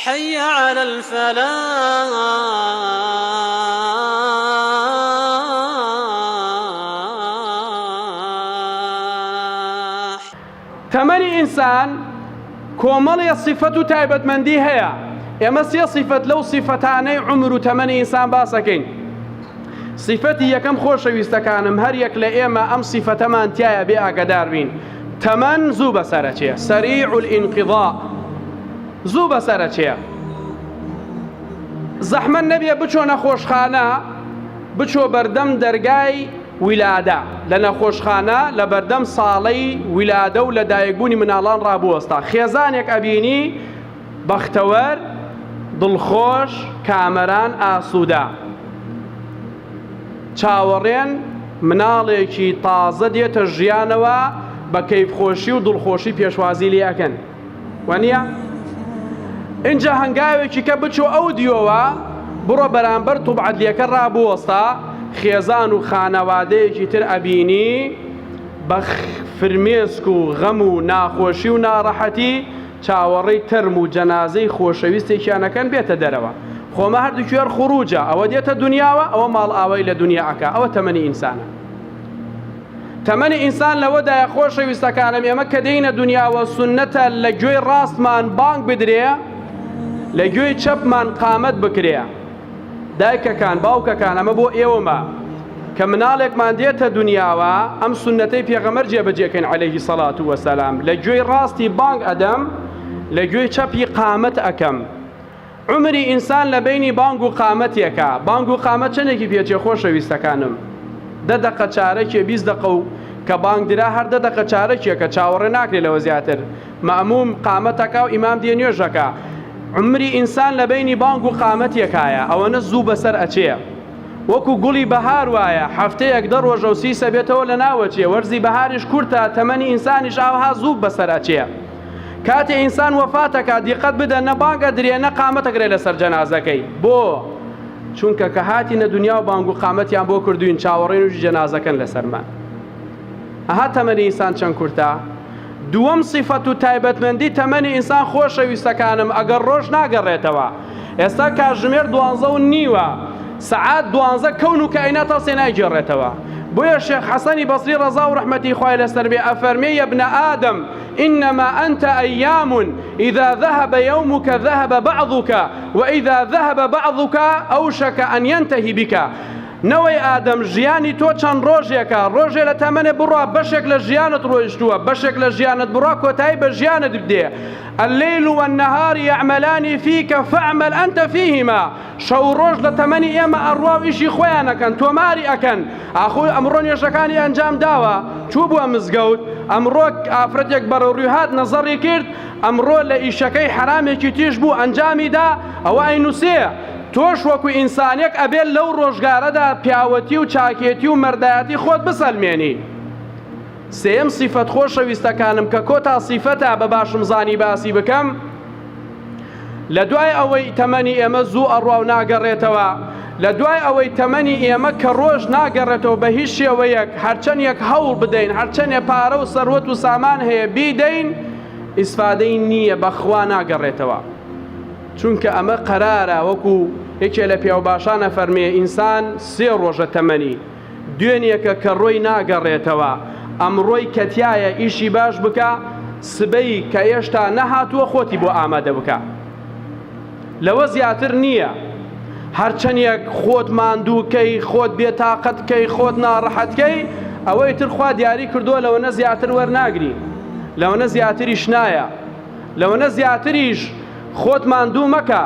حي على الفلاح. تەمەنی ئینسان کۆمەڵێ سیفەت و تایبەتمەندی هەیە، ئێمە سێ سیفەت لەو سیفەتانەی عومر و تەمەنی ئینسان باس ئەکەین. سیفەتی یەکەم خۆشەویستەکانم هەر یەک لە ئێمە ئەم سیفەتەمان تیایە بێ ئاگەدار بین تەمەن زوو بەسەرەچێ سریع الانقضاء زوو بەسەرەچێ زەحمەت نەبێ بچۆ نەخۆشخانە بچۆ بەردەم دەرگای ویلادە لە نەخۆشخانە لە بەردەم ساڵەی ویلادە و لەدایکبوونی مناڵان ڕابوەستا خێزانێک ئەبینی بەختەوەر، دڵخۆش، کامەران، ئاسوودە. چاوەڕێن مناڵێکی تازە دێتە ژیانەوە بە کەیفخۆشی و دڵخۆشی پێشوازی لێ ئەکەن. وانییە؟ ئینجا هەنگاوێکی کە بچۆ ئەو دیوەوە، بڕۆ بەرامبەر طب عەدلیەکە ڕابوەستە، خێزان و خانەوادەیەکی تر ئەبینی بە فرمێسک و غەم و ناخۆشی و ناڕەحەتی چاوەڕێی تەرم و جەنازەی خۆشەویستێکیان ئەکەن بێتە دەرەوە خۆمە هەردووکی هەر خروجە ئەوە دێتە دونیاوە ئەوە ماڵئاوای لە دونیا ئەکا ئەوە تەمەنی ئینسانە تەمەنی ئینسان لەوەدایە خۆشەویستەکانم ئێمە کە دێینە دونیاوە سوننەتە لە گوێی ڕاستمان بانگ بدرێ لە گوێی چەپمان قامەت بکرێ دایکەکان باوکەکان ئەمە بۆ ئێوەمە کە مناڵێکمان دێتە دنیاوە ئەم سوننەتەی پێغەمبەر جێبەجێکەین عەلەیهی سەڵات وەسەلام لە گوێی ڕاستی بانگ ئەدەم لە گوێی چەپی قامەت ئەکەم عومری ئینسان لە بەینی بانگ و قامەتێکە بانگ و قامەت چەندێکی پێچێ خۆشەویستەکانم دە دەقە چارەکێ 20 دەقە و کە بانگ درا هەر دە دەقە چارەکێکە چاوەڕێ ناکرێ لەوە زیاتر مەئموم قامەت ئەکا و ئیمام دێ نوێژ ئەکا عومری ئینسان لە بەینی بانگ و قامەتێکایە ئەوەنە زوو بەسەر ئەچێ وەکو گوڵی بەهار وایە هەفتەیەک دە ڕۆژە و سیسە بێتەوە لە ناوەچێ وەرزی بەهاریش کورتە تەمەنی ئینسانیش ئاوها زوو بەسەر ئەچێ کاتێ ئینسان وەفات ئەکا دیقەت بدە نە بانگ ئەدرێ نە قامەت ئەکرێ لەسەر جەنازەکەی بۆ چونکە کە هاتینە دنیا و بانگ و قامەتیان بۆ کردوین چاوەڕێی نوێژی جەنازەکەن لەسەرمان ئەها تەمەنی ئینسان چەند کورتە دووەم سیفەت و تایبەتمەندی تەمەنی ئینسان خۆشەویستەکانم ئەگەر ڕۆژ ناگەڕێتەوە ئێستا کاتژمێر دوانزە و نیوە سەعات دوانزە کەون و کائینات هەڵسێ نایگێڕێتەوە بۆیە شێخ حەسەنی بەسری ڕەزا و ڕەحمەتی خوای لەسەر بێ ئەفەرمێ يا ابن آدم إنما أنت أيام إذا ذهب يومك ذهب بعضك وإذا ذهب بعضك أوشك أن ينتهي بك نەوەی ئادەم ژیانی تۆ چەند ڕۆژێکە، ڕۆژێ لە تەمەنێ بڕوا بەشێک لە ژیانت ڕۆیشتووە، بەشێک لە ژیانت بڕوا کۆتایی بە ژیانت بدێ، الليل والنهار يعملان فيك فاعمل أنت فيهما، شەو و ڕۆژ لە تەمەنی ئێمە ئەڕوا و ئیشی خۆیان ئەکەن، تۆماری ئەکەن، ئاخۆ ئەمڕۆ نوێژەکانی ئەنجام داوە، چووبووە مزگەوت، ئەمڕۆ ئافرەتێک بەرەو ڕووی هات نەزەڕی کرد، ئەمڕۆ لە ئیشەکەی حەرامێکی تیژ بوو ئەنجامی دا، ئەوە ئەینووسێ. تۆش وەکو ئینسانێک ئەبێت لەو ڕۆژگارەدا پیاوەتی و چاکێتی و مەردایەتی خۆت بسەلمێنی. سێیەم سیفەت خۆشەویستەکانم کە کۆتا سیفەتە بە باشم زانی باسی بکەم، لە دوای ئەوەی تەمەنی ئێمە زوو ئەڕوا و ناگەڕێتەوە، لە دوای ئەوەی تەمەنی ئێمە کە ڕۆژ ناگەڕێتەوە بە هیچ شێوەیەک هەرچەندێک هەوڵ بدەین هەرچەندێ پارە و سەروەت و سامان هەیە بیدەین ئیسفادەی نییە بەخوا ناگەڕێتەوە. چونکە ئەمە قەرارە وەکو یەکێ لە پیاوباشان ئەفەرمێ ئینسان سێ ڕۆژە تەمەنی دوێنێکە کە ڕۆی ناگەڕێتەوە ئەمڕۆی کە تیایە ئیشی باش بکە سبەی کە ئێشتا نەهاتووە خۆتی بۆ ئامادە بکە لەوە زیاتر نییە هەرچەندێک خۆت ماندووکەی خۆت بێتاقەت کەی خۆت ناڕەحەت کەی ئەوەی تر خوا دیاری کردووە لەوەنە زیاتر وەرناگری لەوەنە زیاتریش نایە لەوەنە زیاتریش خۆت ماندوو مەکە.